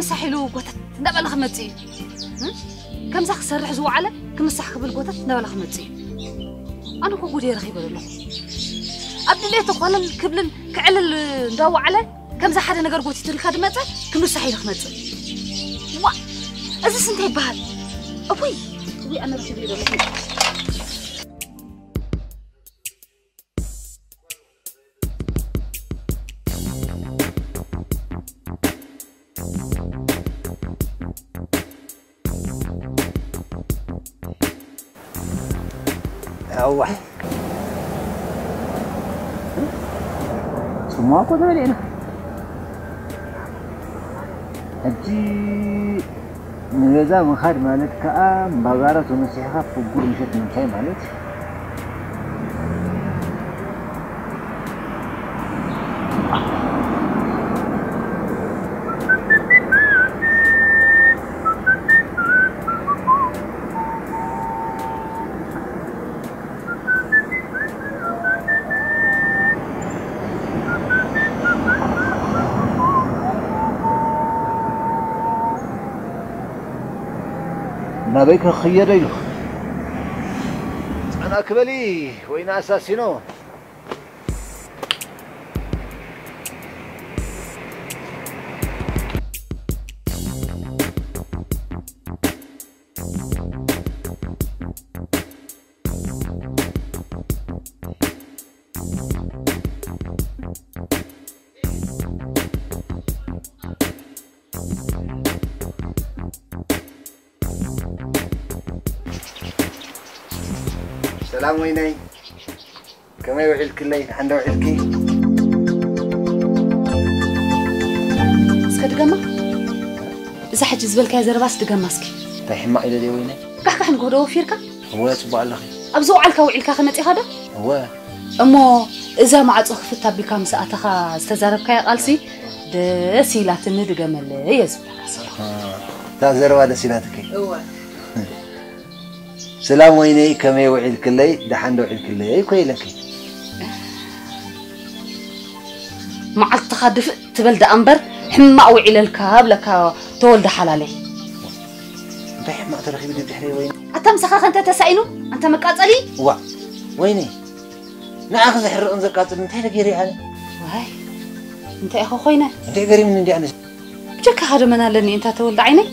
ሳሕ ኢሉ ጎተት እንዳበለ ክመጽእ እዩ። እም? ከምዛ ክሰርሕ ዝወዓለ ክምሳሕ ክብል ጎተት እንዳበለ ክመጽእ እዩ። ኣነ እኮ ጉድ ረኺበ ዘለኹ። ኣብ ድሌቱ ኮለል ክብልን ክዕልል እንዳወዓለ ከምዛ ሓደ ነገር ጎቲቱልካ ድመጸ ክምሳሕ ኢሉ ክመጽእ። ዋ! እዚስ እንታይ ይበሃል? እውይ! እውይ! ኣነ ረኺበ ዘለኹ። ኣዋይ። ጽምዋ እኮ ተበሊዕና። ሕጂ ንገዛ ምኻድ ማለት ከኣ እምባጋራ ተመሲሕካ ፍጉር ምሸት ምንታይ ማለት እዩ? ናበይ ክኽየደ ኢሉ? ጻና ክበሊ ወይና ኣሳሲኖ። ሰላም ወይነይ፣ ከመይ ውዒልክለይ? ደሓን ዶ ውዒልኪ? እስከ ድገማ። እዛ ሕጂ ዝበልካያ ዘረባስ ድገማ እስኪ። እንታይ ሕማቕ ኢለ ድየ ወይነይ? ካሕካሕ ንግሆ ዶ ወፊርካ? እወ፣ ጽቡቕ ኣለኺ። ኣብ ዝወዓልካ ውዒልካ ከመጺኻ ዶ? እወ። እሞ እዛ ማዕጾ ክፍት ኣቢልካ ምስ ኣተኻ ዝተዛረብካያ ቃልሲ ደስ ኢላትኒ፣ ድገመለይ እየ ዝብለካ ዘለኹ። ኣሃ፣ እታ ዘረባ ደስ ኢላትኪ? እወ። ሰላም ወይነይ፣ ከመይ ውዒልክለይ? ደሓን ዶ ውዒልክለይ እኮ ኢለኪ። መዓልትኻ ድፍእ ትበል ደኣ እምበር፣ ሕማቕ ውዒለልካ ብለካ ተወልደ ሓላለይ። እንታይ ሕማቕ ተረኺቡ ድዩ ድሕሪ ወይኒ? ኣታ ምሳኻ ከ እንተ ተሳኢኑ፣ ኣንታ መቃጸሊ? ዋእ፣ ወይኒ፣ ንዓኺ ዘሕርቕን ዘቃጽልን እንታይ ኢለ ገይረ ኣነ? ዋይ፣ እንታይ ኢኻ ኮይነ? እንታይ ገሪምኒ እንዲ ኣነ? ብጀካኻ ዶ መን ኣለኒ እንታ ተወልደ ዓይነይ?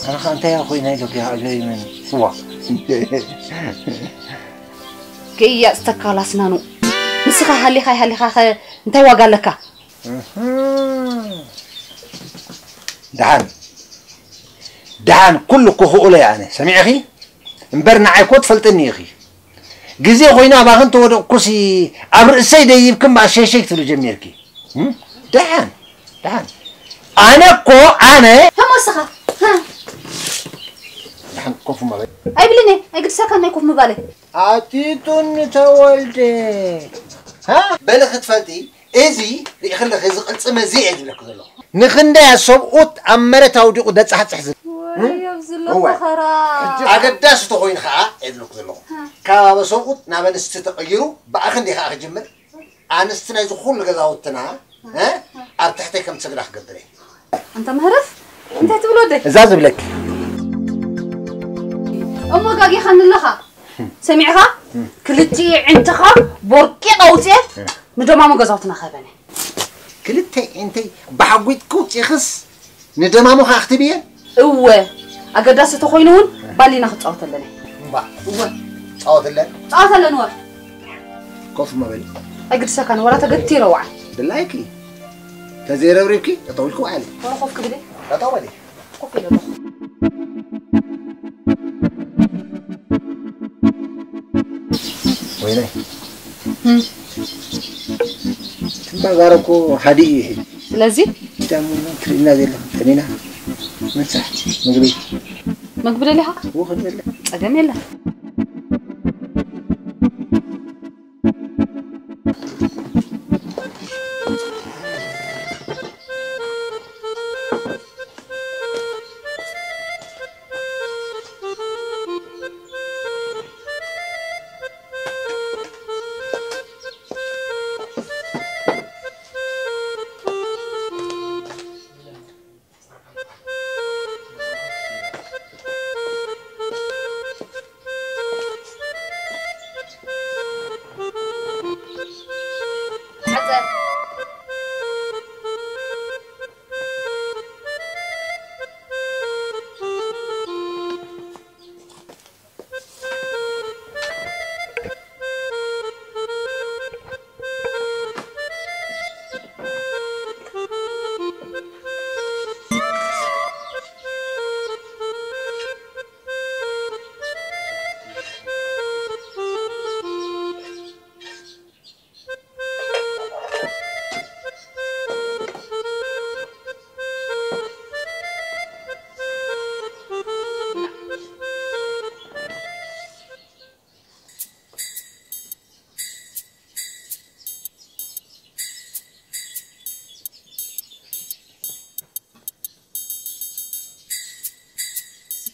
ኣነ ኸኣ እንታይ ኢኻ ኮይነ ኢለኪ ኢኻ ገሪምኒ። ዋእ። ገያጽ ተካል ኣስናኑ። ንስኻ ሃሊኻ ኣይሃሊኻኸ እንታይ ዋጋ ኣለካ? እህ። ደሓን፣ ደሓን ኩሉ እኮ ክእሎ እየ ኣነ። ሰሚዕኺ? እምበር ንዓይ እኮ ትፈልጥኒ ኢኺ። ግዜ ኮይኑ ኣባኺ እንተወደቕኩሲ ኣብ ርእሰይ ደይብኪ እምበኣር ሸይሸይ ክትብሊ ጀሚርኪ። እም? ደሓን፣ ደሓን። ኣነ እኮ፣ ኣነ ህሞ እስኻ፣ ሃ። ደሓን ኮፍ እሞ በይ። ኣይብልን እየ፣ ኣይግድሰካን ናይ ኮፍ ምባለይ። ኣቲቱኒ ተወልደ። ሃ? በሊ ክትፈልጢ፣ እዚ ርኢኺ ኣለኺ፣ እዚ ቅልጽመ እዚ እየ ዝብለኪ ዘለኹ። ንኽንደይ ሰብኡት ኣብ መሬት ኣውዲቑ ደጻሕጽሕ ዝብል። ወይ፣ እም? ኣብዚ ኣሎ እወ። መኸራ። ኣገዳሲ ተኾይኑ ኸኣ እየ ዝብለኪ ዘለኹ። ሃ። ካብ ኣበ ሰብኡት ናብ ኣንስቲ ተቐይሩ፣ ብኣኺ እንዲየ ኸኣ ክጅምር። ኣንስቲ ናይዚ ኩሉ ገዛውትና፣ እ? ኣብ ትሕተይ ከም ትሰግዳ ክገብር እየ። ኣንታ መህረፍ፣ እንታይ ትብል ወደይ? እዛ ዝብለኪ። እሞ ጋጊኻኒ ኣለኻ። ሰሚዕኻ? ክልቲኡ ዕንትኻ ቦርቂቕ ኣውፅኤ ንደማሙ ገዛውትና ክህበን እየ። ክልተ ዕንተይ ብሓጒጥኪ ውፂእኽስ ንደማሙ ኸኣ ክትህብየን? እወ፣ ኣገዳሲ ተኾይኑ እውን ባሊና ክጻወተለን እየ። እምባ። እወ። ጻወተለን? ጻወተለን እወ። ኮፍ እሞ በሊ። ኣይግድሰካን፣ ዋላ ተገቲረ ውዓል። ድላይኪ። ተዘይረብሪብኪ ጠጠው ኢልኪ ውዓሊ። ዋላ ኮፍ ክብል እየ። ጠጠው በሊ። ኮፍ ኢለ ኣለኹ። ወይነይ። እም። ትምባጋሮ እኮ ሃዲኡ እዩ። ስለዚ? ዳሞ ትርእና ዘለኹ ጠሚና። ምንሳሕ ምግቢ። ምግቢ ደሊኻ? እዎ፣ ክንበልዕ። ጸገም የለን።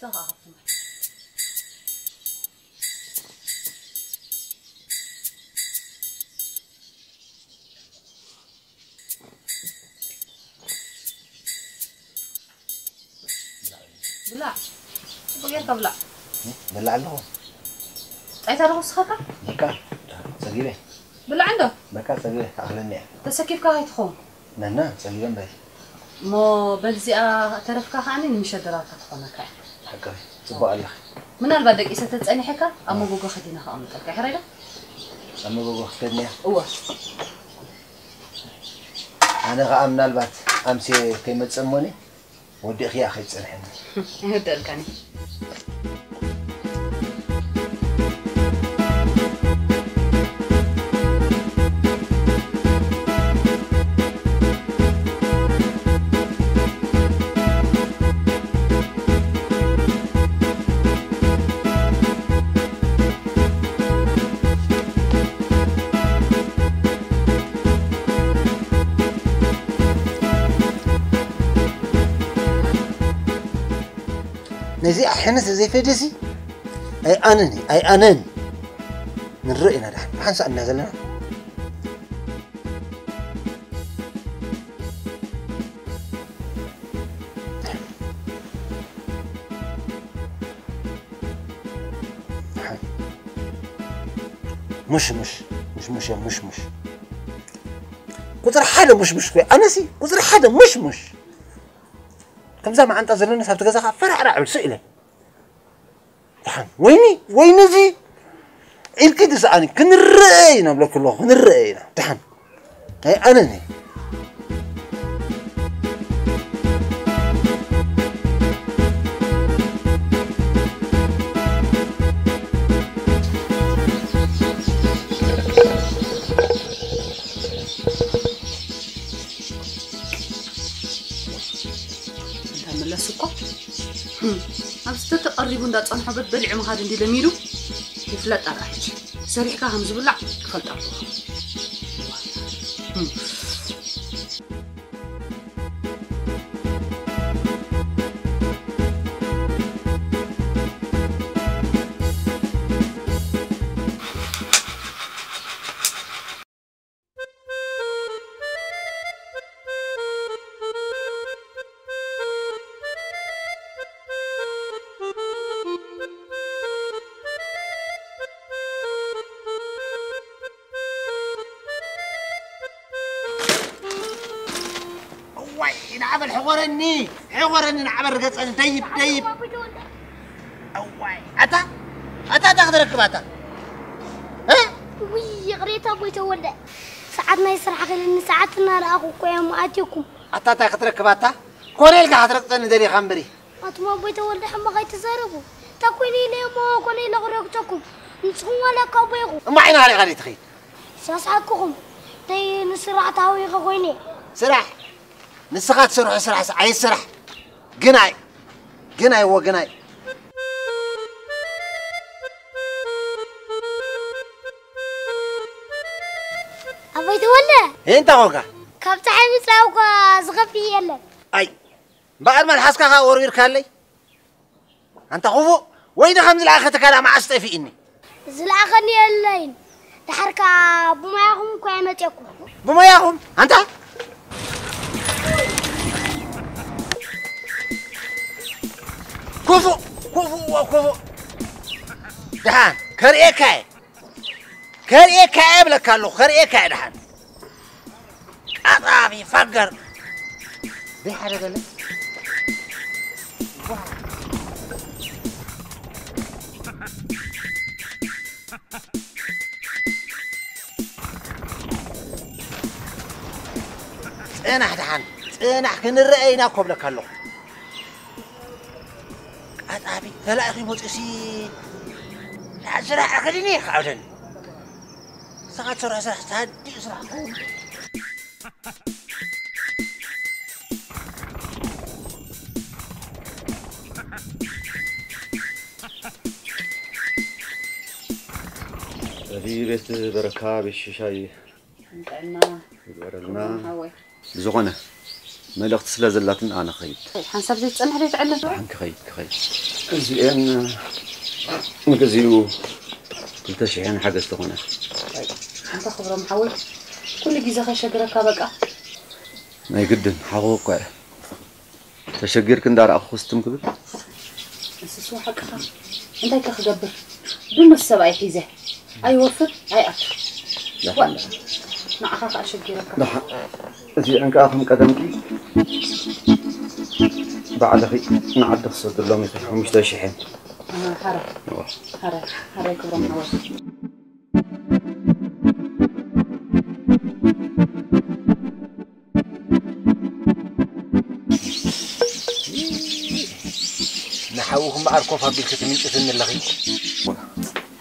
ተኻኸፍቲ ማይ። ብላዕ። ጽቡቅ ጌርካ ብላዕ። በላዕ ኣለኹ። ጣይታ ዶ ወስኻካ? በቃ ጸጊበ። ብላዕ እንዶ። በቃ ጸጊበ። ኣኽለኒ እያ። ተሰኪፍካ ከይትኸውን። ነና ጸጊበ እምበይ። እሞ በልዚኣ ተረፍካ ከኣኒ ንምሸት ድራርካ ትኾነካ እያ። ሓቂ ጽቡቅ ኣለኺ። ምናልባት ደቂሰ ተጸኒሐካ ኣብ መጎጎ ከዲና ከቐምጠልካ። ይሕረይ ዶ? ኣብ መጎጎ ክትከድኒ እያ? እወ። ኣነ ኸኣ ምናልባት ኣምሴ ከይመጽእ እሞኒ ወዲእኽያ ከይትጸንሐኒ። ኣይወደልካኒ። ነዚ ኣሕንስ ዘይፈደሲ ኣይ ኣነን ኣይ ኣነን ንርኢ ኢና። ደሓን ሓንሳእ እና ዘለና ሙሽ ሙሽ ሙሽ ሙሽ ሙሽ ሙሽ ቁፅሪ ሓደ ሙሽ ሙሽ ኮይ ኣነሲ ቁፅሪ ሓደ ሙሽ ሙሽ ከምዛ መዓንጣ ዘለኒ ካብቲ ገዛ ከዓ ፈራዕራዕ ብል ስእ ኢለ ደሓን ወይኒ ወይኒ እዚ ኢልኪ ድስኣኒ ክንረአ ኢና ብለኪ ኣለኹ ክንረአ ኢና ደሓን ኣይ ኣነኒ እንዳ መለሱ እኮ ኣብዚ ተተቐሪቡ እንዳጸንሖ በበሊዑ ምኻድ እንዲ ለሚዱ ይፍለጥ ኣርኣች ሰሪሕካ ከም ዝብላዕ ክፈልጥ ኣለኹ እዋይ ንዓበል ሕቆረኒ ሕቆረኒ ንዓበል ርገፀኒ ደይብ ደይብ እዋይ ኣታ ኣታ ኣታ ክትረክብ ኣታ ውይ ይቕሬታ ኣቦይ ተወልደ ሰዓት ናይ ስራሕ ክልኒ ሰዓት እናረኣኹ እኮ እዮም ኣትየኩም ኣታ እንታይ ክትረክብ ኣታ ኮነ ኢልካ ክትረግፀኒ ደሊኻ እምበሪ ኣቱም ኣቦይ ተወልደ ሕማቕ ኣይትዛረቡ እንታይ ኮይነ ኢለ እሞ ኮነ ኢለ ክረግፀኩም ንስኹም ዋላ እኮ ኣቦይ ኢኹም እሞ ዓይንኻ ሪኻ ደይ ትኸይድ ሳስሓቅኹም ደይ ንስራሕ ተሃዊኸ ኮይነ ስራሕ ንስኻ ትሰርሖ ስራሕስ ኣይስራሕ ግናይ ግናይ ወግናይ ኣቦይ ተወልደ እንታይ ኮንካ ካብ ፀሓይ ምፅላው እኳ ዝኸፍእ የለን ኣይ እምበኣር መልሓስካ ከዓ ወርዊርካለይ ኣንታ ክፉእ ወይኒ ከም ዝለኣኸትካ ደኣ መዓስ ጠፊእኒ ዝለኣኸኒ የለይን ደሓር ከዓ ብሞያኹም እኮ እየ መፅየኩም ብሞያኹም ኣንታ ክፉእ ክፉእ ክፉእ ደሓን ከርእየካ እየ ከርእየካ እየ እብለካ ኣለኹ ከርእየካ እየ ደሓን ቀጣቢ ፈገር ዘይሓደገለ ፅናሕ ደሓን ፅናሕ ክንረአ ኢና እኮ ብለካ ኣለኹ ቀጣቢ ተላኢኺ መፅሲ ስራሕ ኣኸዲኒ ይኽዓብደኒ ንስኻ ትሰርሖ ስራሕ ታዲኡ ስራሕ ክኸውን እዚ ቤት በረካ ቤት ሽሻይ ጥዕና ይግበረልና። ሓወይ። ብዝኾነ መልእኽቲ ስለ ዘላትን ኣነ ክኸይድ። ሓንሳብ ዘይትጸንሕ ዶ ትዕልል? ሓን ክኸይድ ክኸይድ። እዚኤን ንግዚኡ ክልተ ሽሕን ሓገዝ ተኾነ። ኣንታ ክብሮም ሓወይ፣ ኩሉ ግዜ ከሸግረካ በቃ። ናይ ግድን ሓቑ እኳ እየ። ተሸጊርክ እንዳረኣኹ ክስትም ክብል። ንስስ ሓቅኻ። እንታይ ከ ክገብር? ድኑስ ሰብኣይ ሒዘ። ኣይወፍር፣ ኣይኣቱ። ደሓን፣ ዋ፣ ደሓን። ንዓኻ ከኣ ሸጊረካ። ደሓን። እዚኤን ከኣ ከም ቀደምኪ ባዕልኺ ንዓዲ ክሰድሎም ኢኺ ሓሙሽተ ሽሕን። እ፣ ሓራይ። እዋ። ሓራይ፣ ሓራይ ክብሮም ሓወይ። ንሓውኺ እምበኣር ኮፍ ኣቢልኪ ትምንጭትኒ ኣለኺ።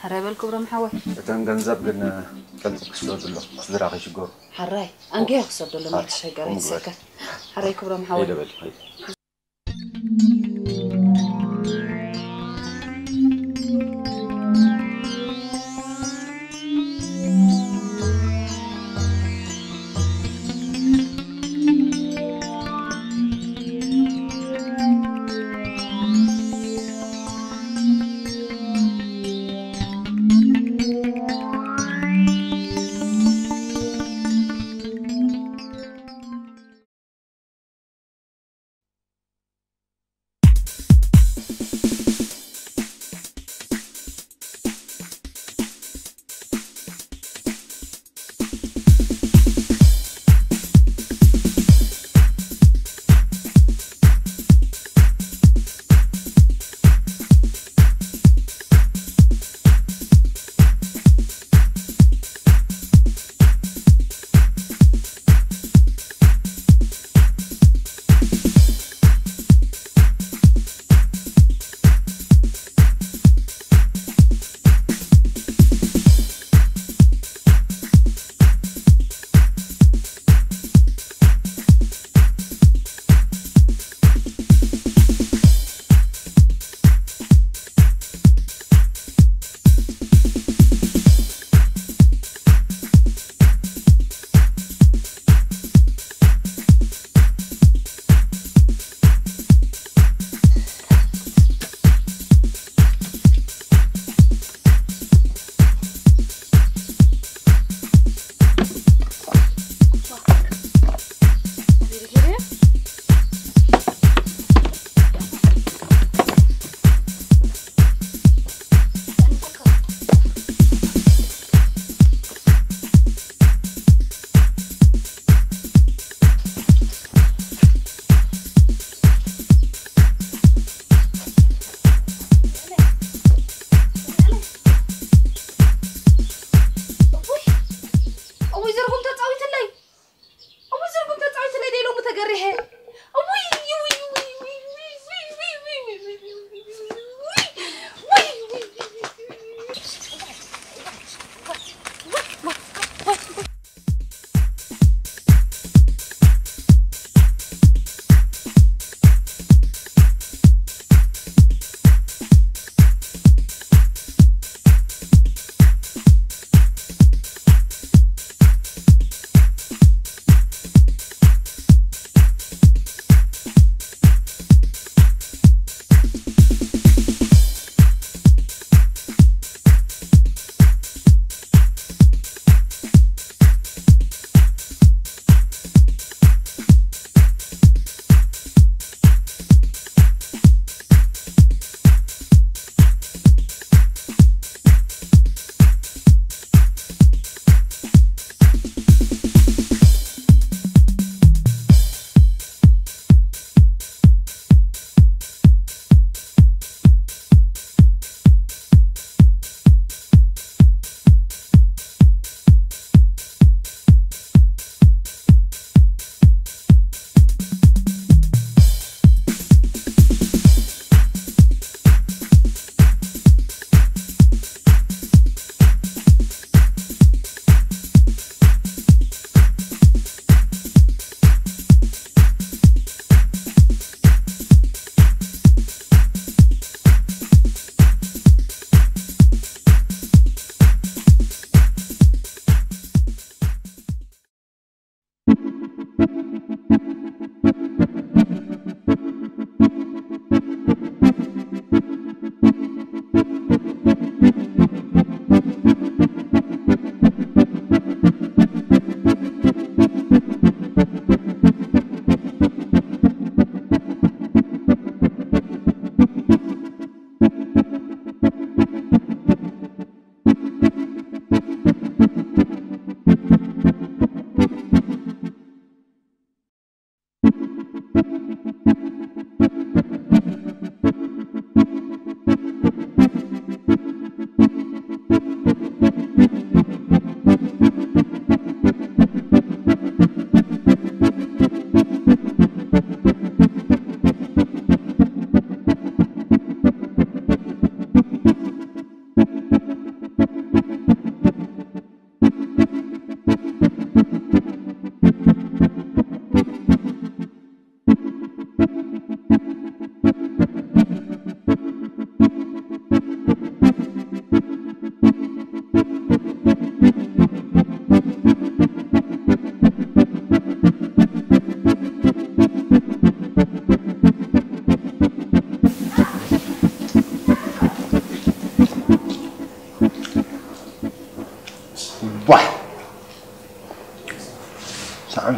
ሓራይ በል ክብሮም ሓወይ። እተን ገንዘብ ግን ቀልጢፍኪ ስደድሎም፣ ስድራ ከይሽገሩ። ሓራይ፣ ኣንገየ ክሰደሎም። ኣይ፣ ኣይትሸገር፣ ከምኡ ግበሪ። ኣይትሰከፍ። ሓራይ ክብሮም ሓወይ። ሄደ በል፣ ሄደ።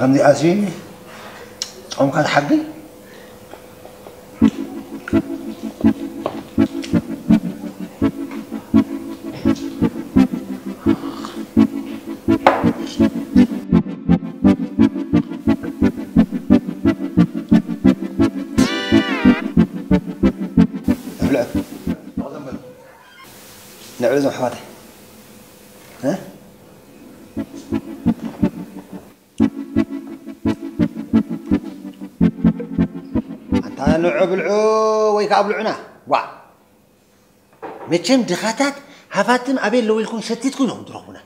ከምዚ ኣስዩኒ ጾምካ ትሓግይ። ንብልዑ። ንብልዑ ዞም ኣሕዋተይ። እ? ኣንታ ንዑ ብልዑ ወይ ከኣ ብልዑና። ዋ። መቸም ድኻታት ሃፋትም ኣበይ ኣለዉ ኢልኩም ሰቲትኩም ኢኹም ትረኽቡና።